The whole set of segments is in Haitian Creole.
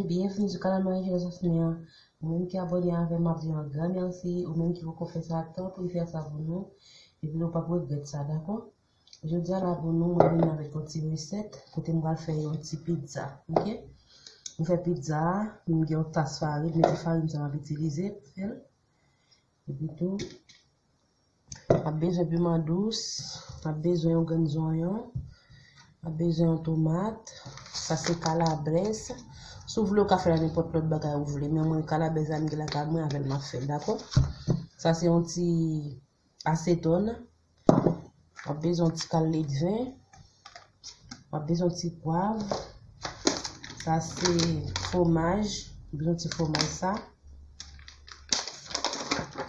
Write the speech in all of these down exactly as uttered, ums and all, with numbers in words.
Byenvini sou kanal Marie Joseph Mè an. Ou menm ki abòne avè m, m ap di w yon gran mèsi. Ou menm ki poko fè sa, tanpri fè sa pou nou. Epi ou p ap regrèt sa, dakò? Jodi a la pou nou, mwen vin avèk yon ti resèt kote m pral fè yon ti pizza, oke? Pou fè pizza a, m gen yon tas farin, men se farin sa m ap itilize pou fè l. Epi tou, m ap bezwen piman dous, m ap bezwen yon grenn zonyon, m ap bezwen yon tomat, sa se kalabrès. Si w vle, ou ka fè l ak nenpòt lòt bagay ou vle, men mwen kalabrès la m gen lakay mwen, avè l m ap fè l, dakò? Sa se yon ti asetòn. W ap bezwen yon ti kal ledven. W ap bezwen yon ti pwav. Sa se fwomaj. W ap bezwen yon ti fwomaj sa.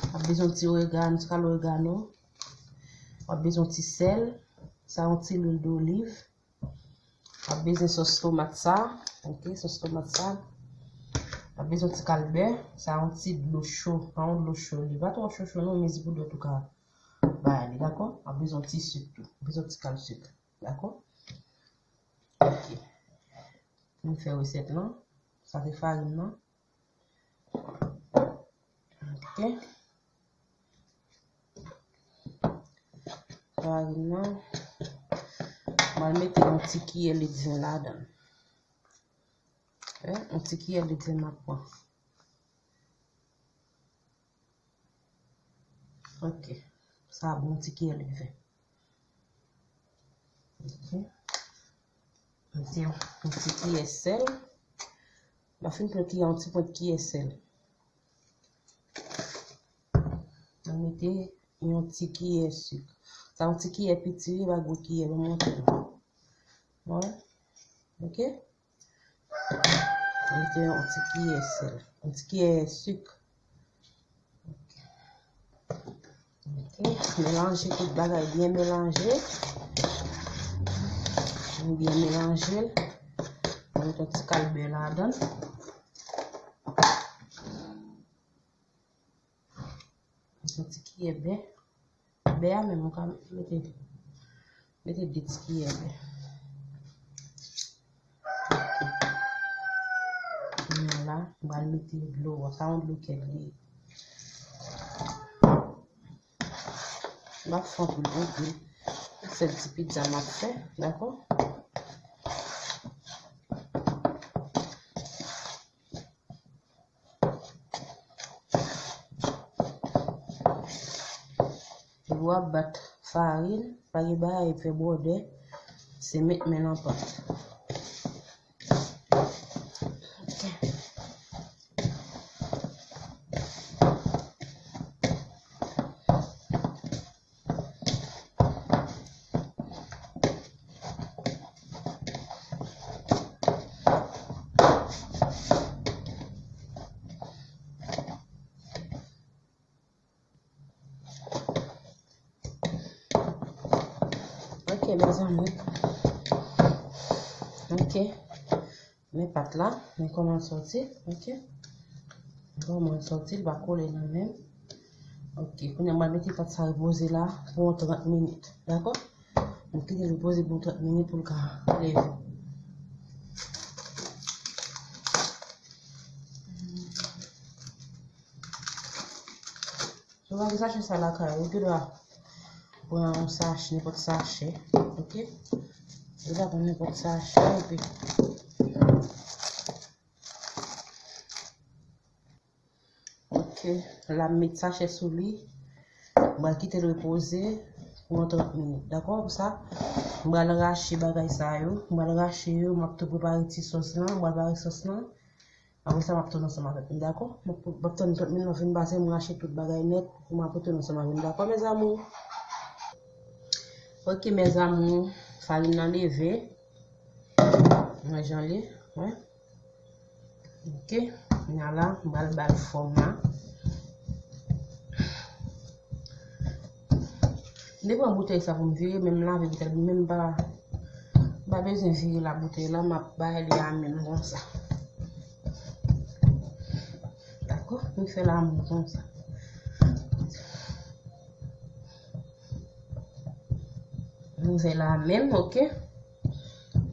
W ap bezwen yon ti oregano, ti kal oregano. W ap bezwen yon ti sèl. Sa yon ti lwil doliv. W ap bezwen sòs tomat sa, oke, sòs tomat sa. W ap bezwen ti kal bè, sa yon ti dlo cho, pa yon dlo cho li, pa twò cho cho non, mezi pou dwèt ou ka bay li, dakò? W ap bezwen ti sik tou, w ap bezwen ti kal sik, dakò? Oke. Nou fè resèt lan, sa se farin lan. Oke. Farin nan. Mwen mete yon ti kiyè ledven ladan. Wi, yon ti kiyè ledven m ap pran. Oke. Sa bon, yon ti kiyè ledven. Oke. Mete yon ti kiyè sèl. M ap fin pran kiyè, yon ti pwent kiyè sèl. Mwen mete yon ti kiyè sik. Sa yon ti kiyè piti wi, pa gwo kiyè, ban m montre nou. Bon. Oke. Mete yon ti kiyè sèl. Yon ti kiyè sik. Oke. Melanje tout bagay, byen melanje. Byen melanje l. Mwen met yon ti kal bè ladan. Yon ti kiyè bè. Bè a menm, ou ka mete, mete de ti kiyè bè. Kounye a la, m pral mete dlo a. Sa yon dlo kèk li ye. M ap fè anpil, anpil. Sèl ti pizza m ap fè, dakò? Lè w ap bat farin, pa gen bagay fè bwòdè, se met men nan pat. Ok, mezanmi. Ok. Men pat la, men kòman l sòti, ok? Men kòman l sòti, l pa kole nan men m. Ok, kounye a m pral mete pat sa repoze la pou yon trant minit, dakò? M kite l repoze pou yon trant minit pou l ka leve. Si w pa gen sachè sa lakay ou, ou gen dwa pran yon sachè, nenpòt sachè, ok? Ou gen dwa pran nenpòt sachè, epi, ok, la m met sachè sou li, m pral kite l repoze pou yon trant minit, dakò? Pou sa, m pral rache bagay sa yo, m pral rache yo, m ap tou prepare ti sòs lan, m pral prepare sòs lan. Apre sa, m ap tounen ansanm avèk nou, dakò? M ap, m ap tann trant minit lan fin pase, m rache tout bagay nèt, m ap tounen ansanm avèk nou, dakò, mes amours? Ok, mes amours, farin nan leve. Mwen jan li, wi. Ok, kounye a la, m pral ba l fòm la. M te pran boutèy sa pou m vire, men m lave boutèy, men m pa, m pa bezwen vire la boutèy la, m ap bay li a men m konsa. Dakò? M fè l a men m konsa. Mwen fè la menm, ok.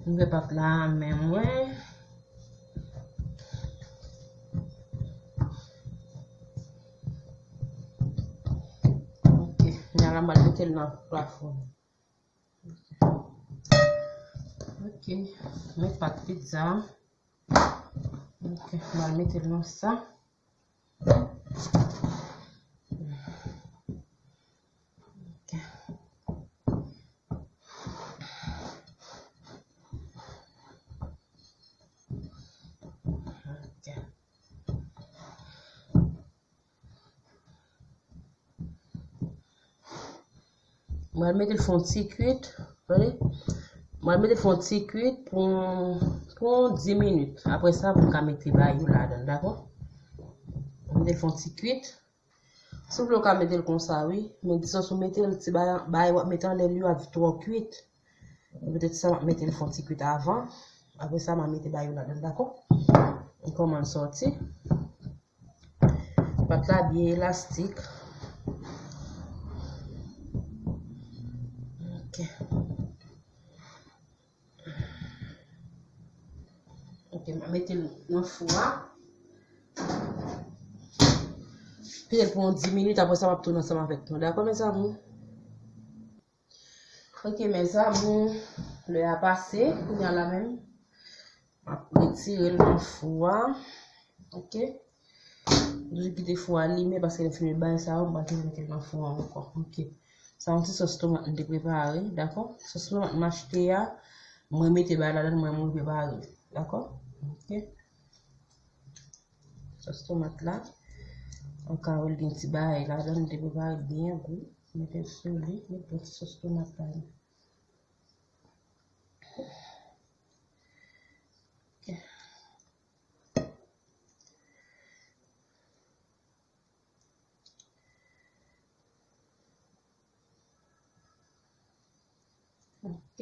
Mwen fè pat la menm, mwen. Ok, kounya la m al mete l nan plafon. Ok, men pat pizza. Ok, m al mete l nan sa. Ok. Ok. Mwen mete l fè yon ti kwit, tande. Mwen mete l fè yon ti kwit pou, pou dis minit. Apre sa, pou m ka mete bay yo ladan, dakò? Mwen mete l fè yon ti kwit. Si w vle, w ka mete l konsa, wi. Men dizon, si w mete l, ti bay, bay w ap mete anlè l yo ap twò kwit. Petèt sa, m ap mete l fè yon ti kwit avan. Apre sa, m a mete bay yo ladan, dakò? E kòman l sòti. Pat la byen elastik. Ok. Ok, m a mete l nan fou a. Kite l pou yon dis minit, apre sa, m ap tounen ansanm avèk nou. Dakò, mezanmi? Ok, mezanmi, lè a pase, kounya la menm. M ap retire l nan fou a. Ok. M toujou kite fou a limen paske lè m fin met bagay sa yo, m pral tounen mete l nan fou a ankò. Ok. Sa yon ti sòs tomat m te prepare, dakò? Sòs tomat m achte a, mwen mete bagay ladan, mwen mwen prepare l, dakò? Ok. Sòs tomat la, an kawòl gen ti bagay ladan, m te prepare l byen gou. Mete l sou li, mete yon ti sòs tomat la. Ok. Ok. Ok.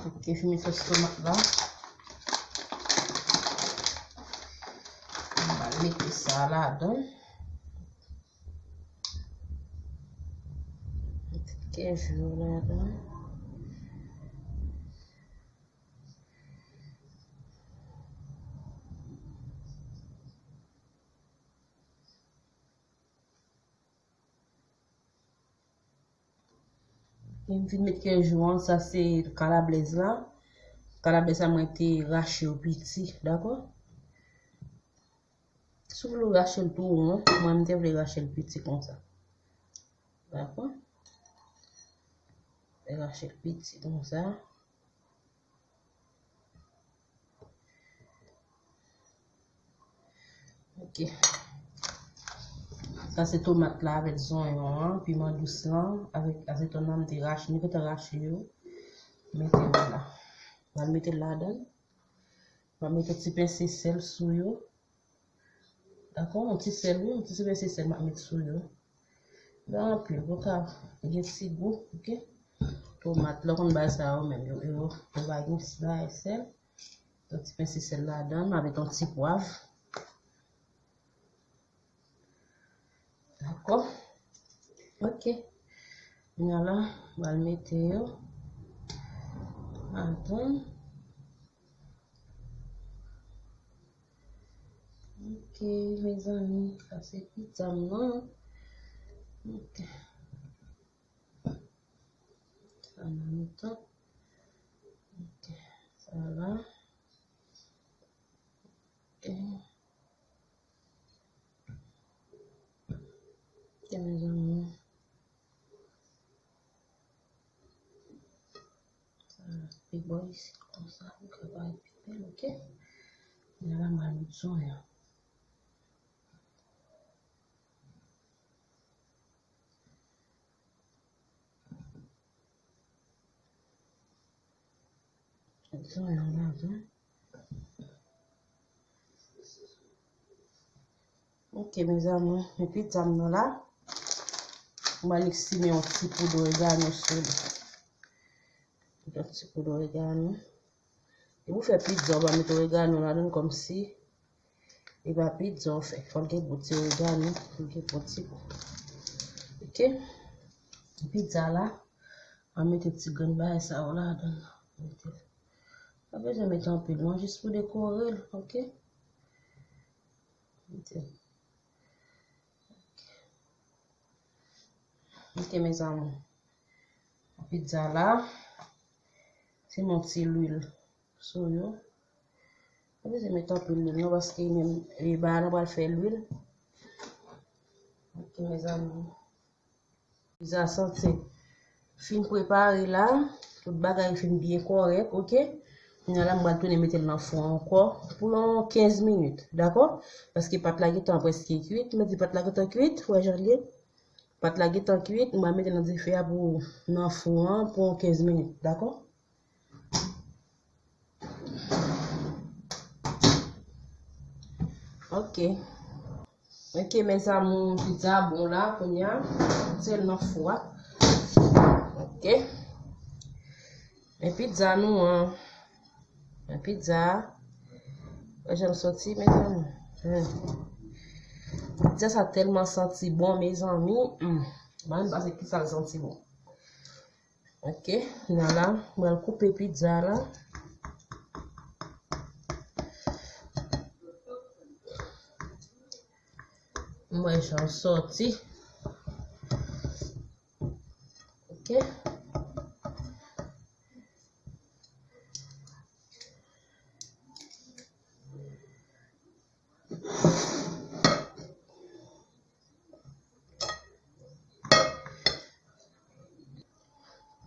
Ok, fini sòs tomat la. M pral mete sa ladan. Mete kèjou ladan. M fin met kèjou an, sa se kalablèz la. Kalablèz la mwen te rache yo piti, dakò? Si w vle w rache l tou won, mwen m te vle rache l piti konsa. Dakò? Rache l piti konsa. Ok. Sa se tomat la avèk zonyon an, piman dous lan, avèk asetòn nan m te rache, m te rache yo. Mete yo la. M al mete l ladan. M ap mete ti pense sèl sou yo. Dakò, yon ti sèl, wi, yon ti sipèsi sèl m ap met sou yo. Pa anpil, pou ka gen ti gou, ok? Tomat, lè w konn bagay sa yo menm, yo, yo, yo pa gen bagay sèl. Yon ti pense sèl ladan, m ap met yon ti pwav. Dakò? Ok. Kounya la, m al mete yo. Atann. Ok, mezanmi, sa se pizza m nan. Ok. Sa nan mitan. Ok, sa la. Ok. Ok, mezanmi. Sa, pi bò isit konsa, pou ka parèt pi bèl, ok? Kounya la, m al met zonyon. Zonyon ladan. Ok, mezanmi, epi pizza m nan la. M pral simen yon ti poud oregano sou li. Yon ti poud oregano. E pou fè pizza, ou pa mete oregano ladan kòmsi e pa pizza w fè. Fò l gen bon ti oregano, fò l gen bon ti gou. Oke? Pizza la, an mete ti grenn bagay sa yo ladan. Mete. Pa bezwen mete anpil, non, jis pou dekore l, oke? Mete. Oke, mezanmi. Pizza la, se yon ti lwil sou yo. Pa bezwen mete anpil lwil, non, paske menm, e, ba, nou pral fè lwil. Oke, mezanmi. Pizza santi fin prepare la. Tout bagay fin byen kòrèk, oke? Kounye a la, m pral tounen mete l nan fou an ankò pou yon kenz minit, dakò? Paske pat la gentan prèske kwit. Mwen di pat la gentan kwit, wè jan l ye. Pat la gentan kwit, m pral mete l nan dife a pou nan fou an pou yon kenz minit, dakò? Oke. Oke, mezanmi, pizza bon la, kounye a. Se l nan fou a. Oke. Men pizza nou an. Men pizza. Wè jan l soti, mezanmi. Hmm. Pizza sa tèlman santi bon, mezanmi. Hmm. Mwen menm pase ki sa l santi bon. Oke, nan la, mwen al koupe pizza la. Mwen jan soti. Oke.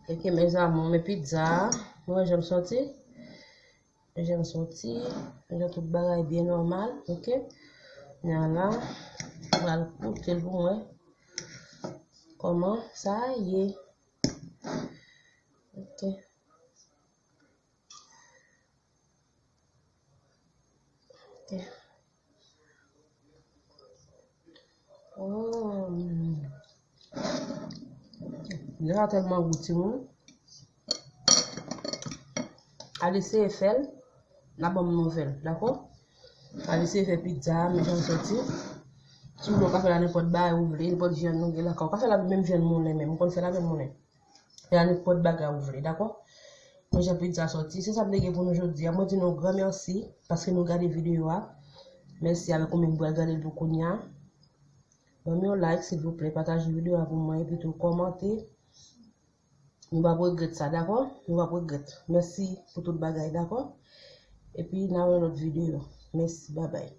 Oke, mezanmi, men pizza a, mwen jan soti. Jan soti, jan tout bagay byen nòmal, oke. Nan la, m pral goute l pou mwen. Kòman sa ye? Oke. Oke. Oh. Pizza sa tèlman gou, timoun. Al eseye fè l, n a ban m nouvèl, dakò? Al eseye fè pizza a, men jan l soti. Si w vle, w ka fè l a nenpòt bagay ou vle, nenpòt vyann nou gen lakay. Ou ka fè l avèk menm vyann moulen menm. Ou konn fè l avèk moulen. Fè a nenpòt bagay ou vle, dakò? Men jan pizza soti, se sa m te gen pou nou jodi a. Mwen di nou gran mèsi paske nou gade videyo a. Mèsi avèk ou menm ki pral gade l pou kounye a. Ban m yon like, silvouplè, pataje videyo a pou mwen, epi tou kòmante. Nou p ap regrèt sa, dakò? Nou p ap regrèt. Mèsi pou tout bagay, dakò? Epi n a wè lòt videyo. Mèsi, babay.